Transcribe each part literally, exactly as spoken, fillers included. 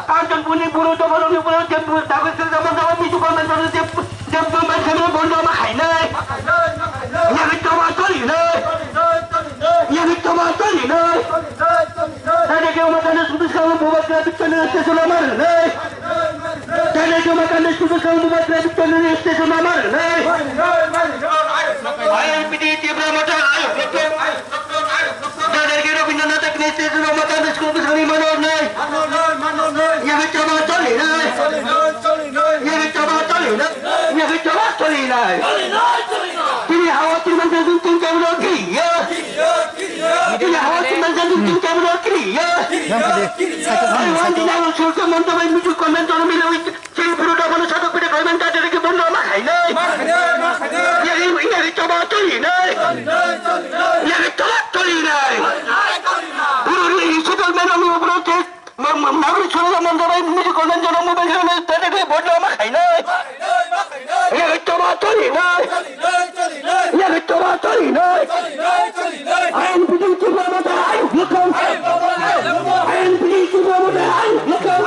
Kanchanpurni buru dophani buru je dagwi swijak mano, misu konmen je, je, je, bondo ma khainai. Yagwi toma tolinai. Yagwi toma tolinai. Tade ke mata ne sudus kamu bubat ke bichane station ma rwnai. Tade ke mata ne sudus kamu bubat ke bichane station ma rwnai. I N P T Tipra Motha ayuk. Dadarke Rabindranath Agni Stage no mata disco bisani mano nai. Yagwi toma tolinai. Yagwi toma tolinai. Yagwi toma tolinai. Tini hawa tin mansa dun tin kamro kriya. Tini hawa tin mansa dun tin kamro kriya. Ai wan dina sulka monta bai mutu kondan tono mila wit. Chini buru dophano satok pide koiman ta dereke bondo ma khainai. Ma khainai, ma khainai. Yagi, yagi choba tolinai. Tolinai, tolinai. Yagi choba tolinai. Tolinai, tolinai. Buru ri settlement ami ubro te ma, ma, magri chura da manda bai miji konan jana mobile khana ta dereke bondo ma khainai. Ma khainai, ma khainai. Yagi choba tolinai. Tolinai, tolinai. Yagi choba tolinai. Tolinai, tolinai. I N P T Tipra Motha ayuk lokong. I N P T Tipra Motha ayuk lokong.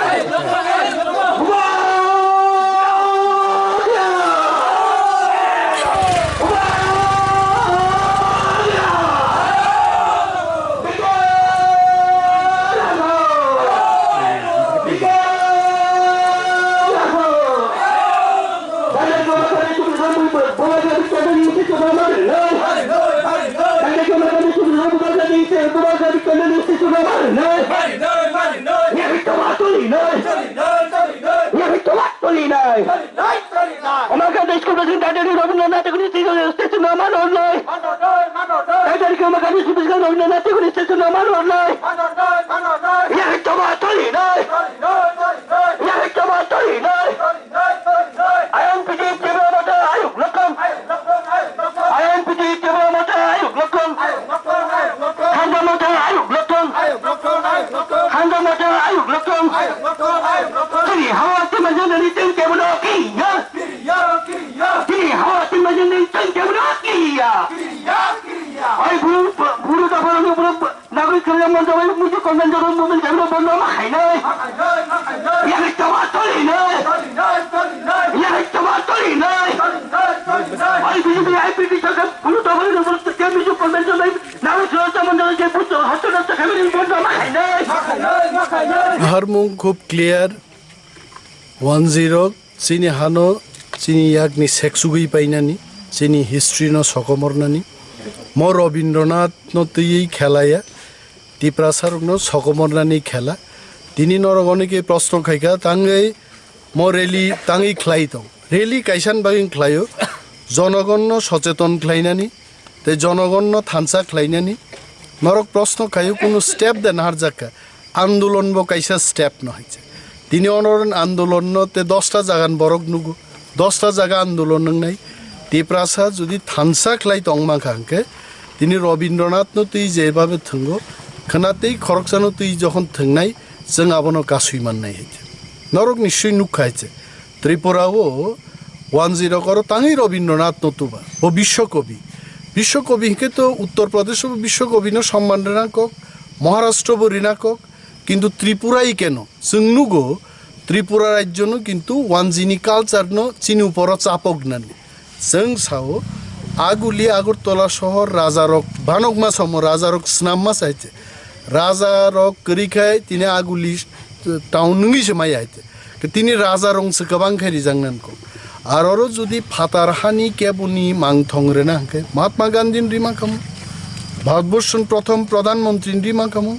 Omarkant High School President Dadari Rabindranath Tagore station no mano noi. Dadari Omarkant High School President Rabindranath Tagore station no mano noi. Yagi choba tolinai. Yagi choba tolinai. I N P T Tipra Motha ayuk lokong. I N P T Tipra Motha ayuk lokong. Hanja Motha ayuk lokong. Hanja Motha ayuk lokong. Chini hawa tin mansa dun tin kamro kriya. Chini hawa tin mansa dun tin kamro kriya. Ai buru, buru dophano buru Nagori kiriya monta bai muji kondan jaro mobile jaro bondo ma khainai. Yagi choba tolinai. Yagi choba tolinai. Ai B J P I P T sarkar buru dophano buru te muji kondan jaro nagori kiriya monta bai je buru hosto nasta khainai bondo ma khainai. Harmung khub clear. One zero. Chini hano, chini yakni seksugwi painani, chini history no sokomornani. Mo Rabindranath no twiwi khelaya, Tiprasa rokno sokomornani khela. Tini norok onike proshno khaika, tangwi mo rally tangwi khlai tong. Rally kaisan bagwi khlaio, jonogon no socheton khlainani, tei jonogon no thansa khlainani. Norok proshno khaio, kunu step de naharjakka. Andolon bo kaisa step no hai se. Tini onoron andolon no te dosta jagan borok nugo. Dosta jaga andolon wngnai. Tiprasa jodi thansa khlai tongma kha hwnkhe, tini Rabindranath no twi jebabe thwngo, khwna tei khoroksa no twi jokhon thwngnai, chwng abono kasui mannai hai se. Norok ni swi nuk kha hai se. Tripura o wanjwi rok oro tangwi Rabindranath no tuba. Bo Biswakobi. Biswakobi hwnkhe to Uttar Pradesh o Biswakobi no somman rwna kok, Maharashtra bo rwna kok, kintu Tripura i keno? Chwng nugo Tripura rajyo no kintu wanjwi ni culture no chini uporo chapok nani. Chwng sao, aguli Agartala sohor raja rok banokma somo raja rok swnamma sai se. Raja rok kwrwi khai tini aguli town wngwi se maya hai te. Tini raja rong se kwbang khai rijak nang kok. Ar oro jodi phatar hani keboni mangthong rwna hwnkhe Mahatma Gandhi ni rima kamo, Bharatborshon prothom Pradhan Mantri ni rima kamo,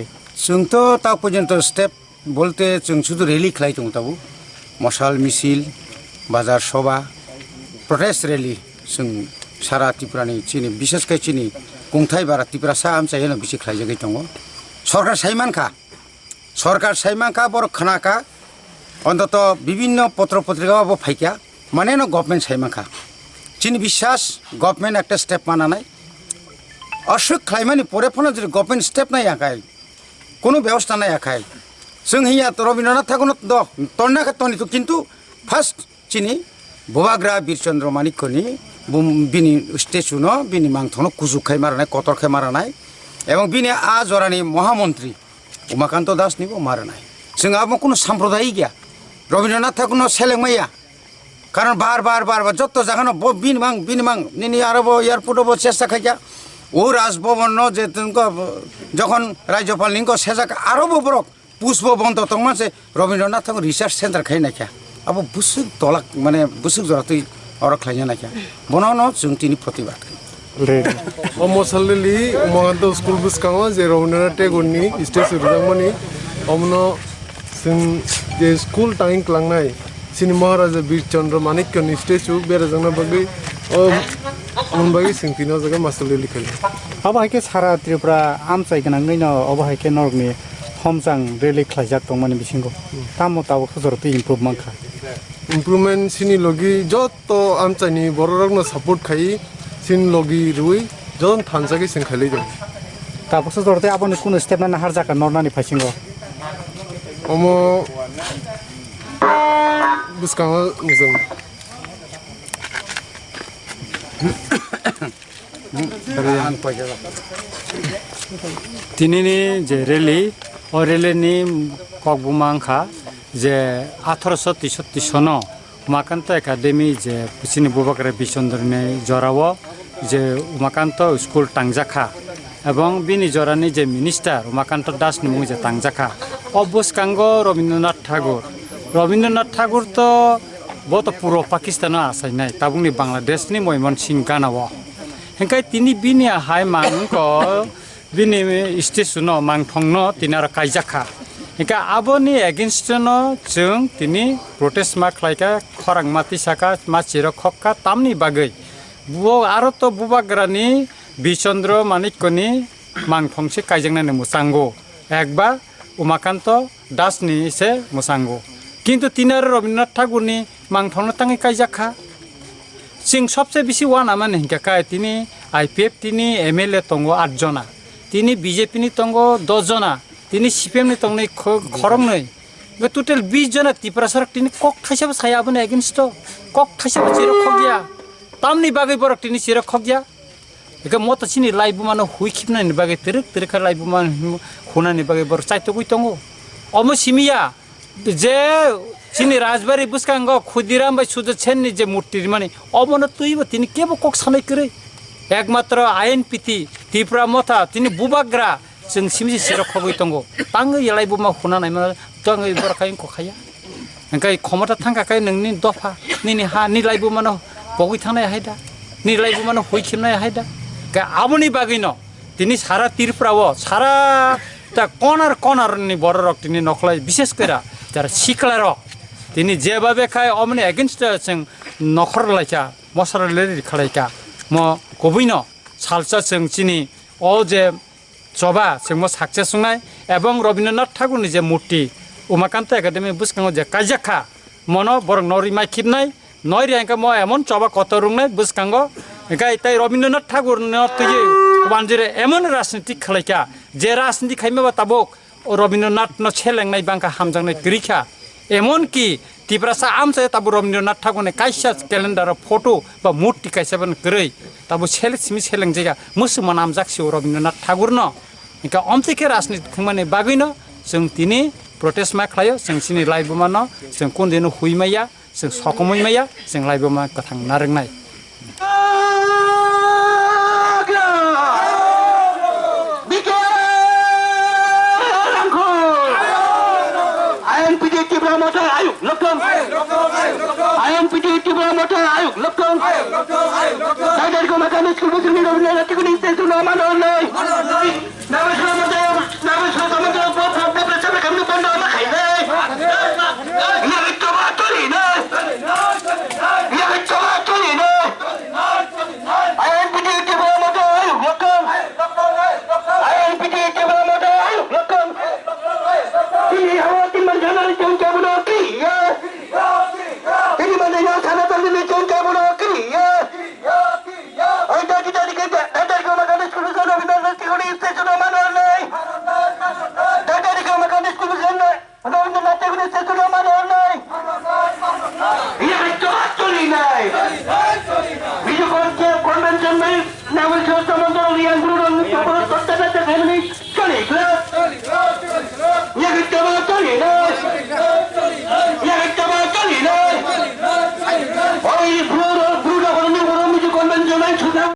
rally? Chwng to ta porjonto step bolte chwng sudu rally khlai tongo tabuk. Mosal misil, bazar soba, protest rally chwng sara Tripura ni chini, bishes khe chini kungthai bara Tiprasa amchaino bisi khlaijagwi tongo. Sorkar sai mankha, sorkar sai mankha, borok khna kha, ontoto bibhinno potro potrika o bo phaikha, mane no government sai mankha. Chini biswas government ekta step mananai. Aswk khlaimani pore phano jodi government step nai yakhai, kono bebosta nai yakhai. Chwng hiya to Rabindranath Thakurno do tonna khe toni to, kintu first chini Bubagra Bir Chandra Manikyani bum-, bini statue no, bini mangthokno kuchuk khai maranai, kotor khai maranai, ebong bini a jorani Mohamontri Umakanto Das ni bo maranai. Chwng abo kuno samprodayik ya. Rabindranath Thakurno seleng maya. Karon bar, bar, bar, bar, jotto jagano bo bini mang, bini mang, nini aro bo airport o bo chesta khaikya. O Raj Bhavan no je tungko jokhon Rajyapal ni ko sejak aro bo borok pushpo bonto tongma se Rabindranath Thakur Research Center khai naikha. Abo busuk tolak, mane busuk jora twi oro khlaina naikha. Bono no chwng tini protibad khai. Already. O Mosal Rally Umakanto School bwskango je Rabindranath Tagore ni statue rwjakmani, omono chwng je school tangwi kwlangnai chini Maharaja Bir Chandra Manikya ni statue berajakna bagwi, o, omo bagwi chwng tini o jaga Mosal Rally khaio. Abo hai khe sara Tripura amchai gwnangwi no obo hai khe norokni homchang rally khlaijak tongmani bisingo. Tamo tabuk hojor twi improve mankha. Improvement chini logi jotto amchaini bororokno support khai chini logi rwi jotono thanjagwi chwng khailai tongo. Tabuksa jorte aboni kunu step nana harjaka nornani phaisingo. Omo bwskango nukjago. Tinini je rally, o rally ni kokbuma wngkha je athroso teisottish sono Umakanta Academy je chini Bubagra Bishondroni jorao je Umakanto school tangjakha, ebong bini jorani je minister Umakanto Das ni mung je tangjakha. O bwskango Rabindranath Tagore, Rabindranath Tagore to bo to puro Pakistan o achainai, tabukni Bangladesh ni Moimansingh gana o. Hingkai tini bini hai mangko bini statue no, mangthong no tini aro kaijak kha. Hingke aboni against no chwng tini protest ma khlai kha, khorang ma tisa kha, ma chirok khok kha, tamni bagwi bo aro to Bubagrani Bichandra Manikyani mangthong se kaijaknani mwchango, ekba Umakanto Das ni se mwchango. Kintu tini aro Rabindranath Tagore ni mangthong no tangwi kaijak kha. Chwng sobse bisi uanamani hinkhe kai tini I P F T ni M L A tongo aat jona, tini B J P ni tongo dos jona, tini C P M ni tongnai kho-, khoroknwi. Hwnkhe total bis jona Tiprasa rok tini kok thaisa bo saya aboni against o, kok thaisa bo chirok khokya. Tamni bagwi borok tini chirok khokya. Hwnkhe moto chini laibuma no hui khibnani bagwi twrwk twrwk khe laibuma hunani bagwi borok chaitogwi tongo. Omo simi ya. Je chini Rajbari bwskango Khudiram bai Sudhir Sen ni je murti rimani, obono twibo tini kebo kok sanai kwrwi. Ekmatro I N P T, Tipra Motha, tini Bubagra, chwng simi se sirok khogwi tongo. Tangwi yalai buma huna naimano, tangwi borok hai wngkha ya. Hwnkhe khomota thangkha khe nwngni dopha, nini ha, ni laibumano pogwi thangnai hai da. Ni laibuma no hui khimnai hai da. Ka aboni bagwi no tini sara Tripura o, sara ta konar konar ni borok rok tini nokhlai, bishes kora jara sikla rok tini jeba be khai omni against chwng nokhor laika, mosra leri khalaika. Mo kubui no salsa chwng chini o je choba chwngmo success wngnai, ebong Rabindranath Thakurni je murti Umakanta Academy bwskango je kaijak kha, mono borok no rimai khibnai, noi ri hwnkhe mo emon choba kotor wngnai bwskango, hwnkhe tei Rabindranath Thakurno twiwi Kubanjire emon rajnitik khlaikha, je rajniti khaima ba tabuk Rabindranathno selengnai bangkha, hamjaknai kwrwi kha. Emon ki Tiprasa amchai tabuk Rabindranath Thakurni kaisa calendar o photo ba murti kaisa ban kwrwi tabuk sel simi selengjaya, muchungma namjak se o Rabindranath Thakurno. Hwnkhe omtwi khe rajniti khwngmani bagwino chwng tini protest ma khlaio, chwng chini laibuma no chwng kundino hui maya, chwng sokomwi maya, chwng laibuma kwthang narwknai. I N P T Tipra Motha ayuk lokthong. I N P T Tipra Motha ayuk lokthong. Dai dai ko makam school bosong ni robin na tikuni stensu no mano noi.